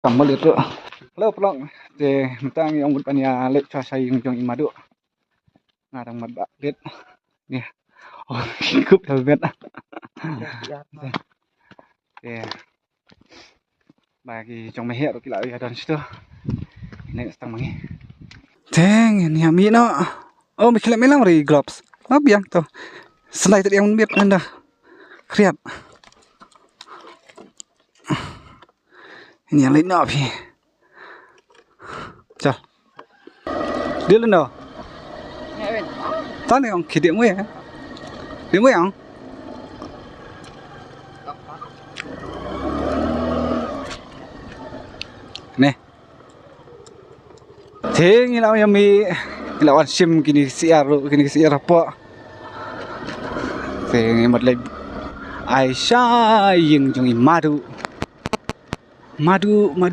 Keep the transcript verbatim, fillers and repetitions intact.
Kam ba leit ruh. Hello paralok. Te mynta ngi ong ban ïa leit sha ïing jong i Madu. Nga dang mat ba leit. Ni. Oh, kup helmet. Te ba ki jong me heh ruh ki la ïa don shuh. Ni stang ma ngi. Te ngin ïa mih noh. Oh, me khlem me lang ri gloves. Map biang to. Sendai tadi yang mit nanda. Kriat. Ini yang lain apa? Chal. Dia leno. Tani ong ki dia ngwe. Dia ngwe ong. Nih. Te ngi la ïa mih, ngi la wan shim kine ki syiar ruh, kine ki syiar hapoh. Te ngi mut leit ai sha ïing jong i Madu. Madu, Madu.